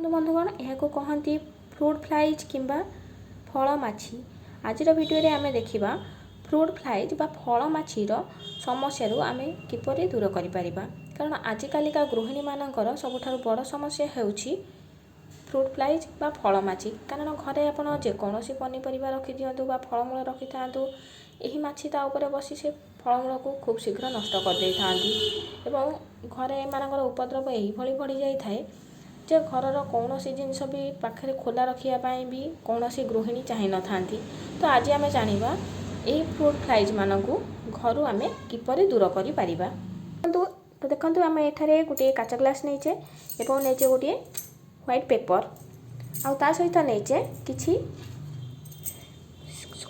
ଦେଖନ୍ତୁ ବନ୍ଧୁଗଣ, ଏହାକୁ କହନ୍ତି ଫ୍ରୁଟ୍ ଫ୍ଲାଇଜ୍ କିମ୍ବା ଫଳ ମାଛି। ଆଜିର ଭିଡ଼ିଓରେ ଆମେ ଦେଖିବା ଫ୍ରୁଟ୍ ଫ୍ଲାଇଜ୍ ବା ଫଳ ମାଛିର ସମସ୍ୟାରୁ ଆମେ କିପରି ଦୂର କରିପାରିବା। କାରଣ ଆଜିକାଲିକା ଗୃହିଣୀମାନଙ୍କର ସବୁଠାରୁ ବଡ଼ ସମସ୍ୟା ହେଉଛି ଫ୍ରୁଟ୍ ଫ୍ଲାଇଜ୍ ବା ଫଳ ମାଛି। କାରଣ ଘରେ ଆପଣ ଯେକୌଣସି ପନିପରିବା ରଖିଦିଅନ୍ତୁ ବା ଫଳମୂଳ ରଖିଥାନ୍ତୁ, ଏହି ମାଛି ତା ଉପରେ ବସି ସେ ଫଳମୂଳକୁ ଖୁବ୍ ଶୀଘ୍ର ନଷ୍ଟ କରିଦେଇଥାନ୍ତି ଏବଂ ଘରେ ଏମାନଙ୍କର ଉପଦ୍ରବ ଏହିଭଳି ବଢ଼ିଯାଇଥାଏ ଯେ ଘରର କୌଣସି ଜିନିଷ ବି ପାଖରେ ଖୋଲା ରଖିବା ପାଇଁ ବି କୌଣସି ଗୃହିଣୀ ଚାହିଁନଥାନ୍ତି। ତ ଆଜି ଆମେ ଜାଣିବା, ଏହି ଫ୍ରୁଟ୍ ଫ୍ଲାଇଜ୍ମାନଙ୍କୁ ଘରୁ ଆମେ କିପରି ଦୂର କରିପାରିବା। ତ ଦେଖନ୍ତୁ, ଆମେ ଏଠାରେ ଗୋଟିଏ କାଚ ଗ୍ଲାସ୍ ନେଇଛେ ଏବଂ ନେଇଛେ ଗୋଟିଏ ହ୍ୱାଇଟ୍ ପେପର୍, ଆଉ ତା ସହିତ ନେଇଛେ କିଛି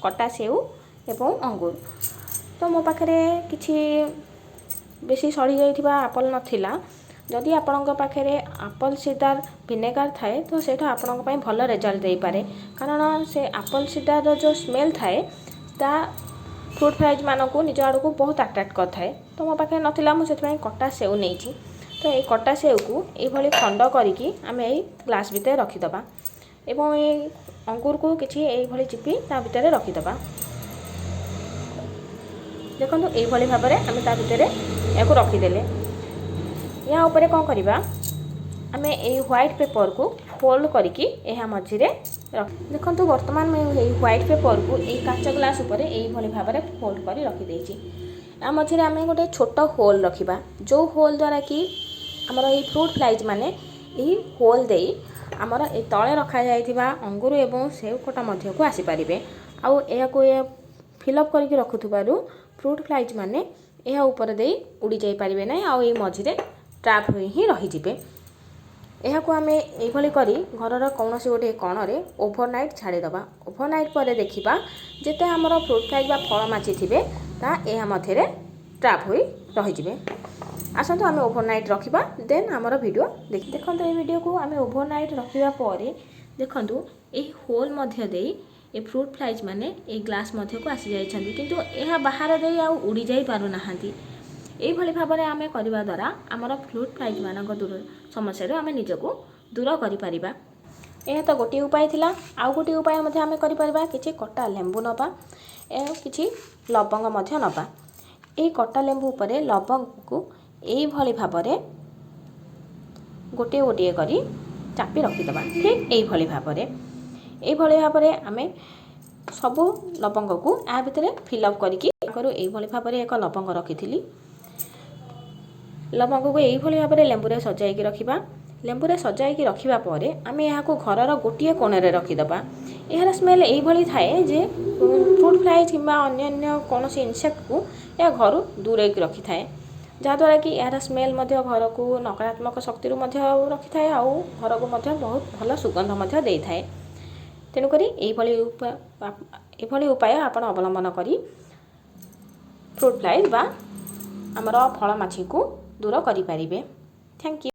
କଟା ସେଉ ଏବଂ ଅଙ୍ଗୁର। ତ ମୋ ପାଖରେ କିଛି ବେଶୀ ସଢ଼ି ଯାଇଥିବା ଆପଲ୍ ନଥିଲା। ଯଦି ଆପଣଙ୍କ ପାଖରେ ଆପଲ୍ ସିଡର୍ ଭିନେଗାର ଥାଏ, ତ ସେଇଟା ଆପଣଙ୍କ ପାଇଁ ଭଲ ରେଜଲ୍ଟ ଦେଇପାରେ। କାରଣ ସେ ଆପଲ୍ ସିଡର୍ର ଯେଉଁ ସ୍ମେଲ୍ ଥାଏ, ତା ଫ୍ରୁଟ୍ ଫ୍ଲାଇଜ୍ମାନଙ୍କୁ ନିଜ ଆଡ଼କୁ ବହୁତ ଆଟ୍ରାକ୍ଟ କରିଥାଏ। ତ ମୋ ପାଖରେ ନଥିଲା, ମୁଁ ସେଥିପାଇଁ କଟା ସେଉ ନେଇଛି। ତ ଏଇ କଟା ସେଉକୁ ଏଇଭଳି ଖଣ୍ଡ କରିକି ଆମେ ଏଇ ଗ୍ଲାସ୍ ଭିତରେ ରଖିଦେବା ଏବଂ ଏଇ ଅଙ୍ଗୁରକୁ କିଛି ଏଇଭଳି ଚିପି ତା ଭିତରେ ରଖିଦେବା। ଦେଖନ୍ତୁ, ଏଇଭଳି ଭାବରେ ଆମେ ତା ଭିତରେ ଏହାକୁ ରଖିଦେଲେ। ଏହା ଉପରେ କ'ଣ କରିବା? ଆମେ ଏଇ ହ୍ୱାଇଟ୍ ପେପରକୁ ଫୋଲ୍ଡ କରିକି ଏହା ମଝିରେ ରଖ ଦେଖନ୍ତୁ, ବର୍ତ୍ତମାନ ମୁଁ ଏଇ ହ୍ୱାଇଟ୍ ପେପରକୁ ଏଇ କାଚ ଗ୍ଲାସ୍ ଉପରେ ଏଇଭଳି ଭାବରେ ଫୋଲ୍ଡ କରି ରଖିଦେଇଛି। ୟା ମଝିରେ ଆମେ ଗୋଟେ ଛୋଟ ହୋଲ୍ ରଖିବା, ଯେଉଁ ହୋଲ୍ ଦ୍ୱାରା କି ଆମର ଏଇ ଫ୍ରୁଟ୍ ଫ୍ଲାଇଜ୍ ମାନେ ଏହି ହୋଲ୍ ଦେଇ ଆମର ଏ ତଳେ ରଖାଯାଇଥିବା ଅଙ୍ଗୁର ଏବଂ ସେଉ କଟା ମଧ୍ୟକୁ ଆସିପାରିବେ। ଆଉ ଏହାକୁ ଫିଲ୍ଅପ୍ କରିକି ରଖୁଥିବାରୁ ଫ୍ରୁଟ୍ ଫ୍ଲାଇଜ୍ ମାନେ ଏହା ଉପରେ ଦେଇ ଉଡ଼ି ଯାଇପାରିବେ ନାହିଁ ଆଉ ଏଇ ମଝିରେ ଟ୍ରାପ୍ ହୋଇ ହିଁ ରହିଯିବେ। ଏହାକୁ ଆମେ ଏଇଭଳି କରି ଘରର କୌଣସି ଗୋଟିଏ କୋଣରେ ଓଭରନାଇଟ୍ ଛାଡ଼ିଦେବା। ଓଭରନାଇଟ୍ ପରେ ଦେଖିବା, ଯେତେ ଆମର ଫ୍ରୁଟ୍ ଫ୍ଲାଇଜ୍ ବା ଫଳ ମାଛି ଥିବେ, ତାହା ଏହା ମଧ୍ୟରେ ଟ୍ରାପ୍ ହୋଇ ରହିଯିବେ। ଆସନ୍ତୁ, ଆମେ ଓଭରନାଇଟ୍ ରଖିବା, ଦେନ୍ ଆମର ଭିଡ଼ିଓ ଦେଖି ଦେଖନ୍ତୁ। ଏଇ ଭିଡ଼ିଓକୁ ଆମେ ଓଭରନାଇଟ୍ ରଖିବା ପରେ ଦେଖନ୍ତୁ, ଏହି ହୋଲ୍ ମଧ୍ୟ ଦେଇ ଏ ଫ୍ରୁଟ୍ ଫ୍ଲାଇଜ୍ ମାନେ ଏଇ ଗ୍ଲାସ୍ ମଧ୍ୟକୁ ଆସିଯାଇଛନ୍ତି, କିନ୍ତୁ ଏହା ବାହାର ଦେଇ ଆଉ ଉଡ଼ି ଯାଇ ପାରୁନାହାନ୍ତି। ଏଇଭଳି ଭାବରେ ଆମେ କରିବା ଦ୍ୱାରା ଆମର ଫ୍ରୁଟ୍ ଫ୍ଲାଇଜ୍ ମାନଙ୍କ ଦୂର ସମସ୍ୟାରୁ ଆମେ ନିଜକୁ ଦୂର କରିପାରିବା। ଏହା ତ ଗୋଟିଏ ଉପାୟ ଥିଲା। ଆଉ ଗୋଟିଏ ଉପାୟ ମଧ୍ୟ ଆମେ କରିପାରିବା। କିଛି କଟା ଲେମ୍ବୁ ନେବା ଏବଂ କିଛି ଲବଙ୍ଗ ମଧ୍ୟ ନେବା। ଏହି କଟା ଲେମ୍ବୁ ଉପରେ ଲବଙ୍ଗକୁ ଏଇଭଳି ଭାବରେ ଗୋଟିଏ ଗୋଟିଏ କରି ଚାପି ରଖିଦେବା, ଠିକ୍ ଏଇଭଳି ଭାବରେ। ଏଇଭଳି ଭାବରେ ଆମେ ସବୁ ଲବଙ୍ଗକୁ ଏହା ଭିତରେ ଫିଲ୍ଅପ୍ କରିକି ଆଗରୁ ଏଇଭଳି ଭାବରେ ଏକ ଲବଙ୍ଗ ରଖିଥିଲି। ଲବଙ୍ଗକୁ ଏଇଭଳି ଭାବରେ ଲେମ୍ବୁରେ ସଜାଇକି ରଖିବା। ଲେମ୍ବୁରେ ସଜାଇକି ରଖିବା ପରେ ଆମେ ଏହାକୁ ଘରର ଗୋଟିଏ କୋଣରେ ରଖିଦେବା। ଏହାର ସ୍ମେଲ୍ ଏଇଭଳି ଥାଏ ଯେ ଫ୍ରୁଟ୍ ଫ୍ଲାଏ କିମ୍ବା ଅନ୍ୟାନ୍ୟ କୌଣସି ଇନସେକ୍ଟକୁ ଏହା ଘରୁ ଦୂରେଇକି ରଖିଥାଏ, ଯାହାଦ୍ୱାରା କି ଏହାର ସ୍ମେଲ୍ ମଧ୍ୟ ଘରକୁ ନକାରାତ୍ମକ ଶକ୍ତିରୁ ମଧ୍ୟ ରଖିଥାଏ ଆଉ ଘରକୁ ମଧ୍ୟ ବହୁତ ଭଲ ସୁଗନ୍ଧ ମଧ୍ୟ ଦେଇଥାଏ। ତେଣୁକରି ଏଇଭଳି ଉପାୟ ଆପଣ ଅବଲମ୍ବନ କରି ଫ୍ରୁଟ୍ ଫ୍ଲାଏ ବା ଆମର ଫଳ ମାଛିକୁ ଦୂର କରିପାରିବେ। Thank you.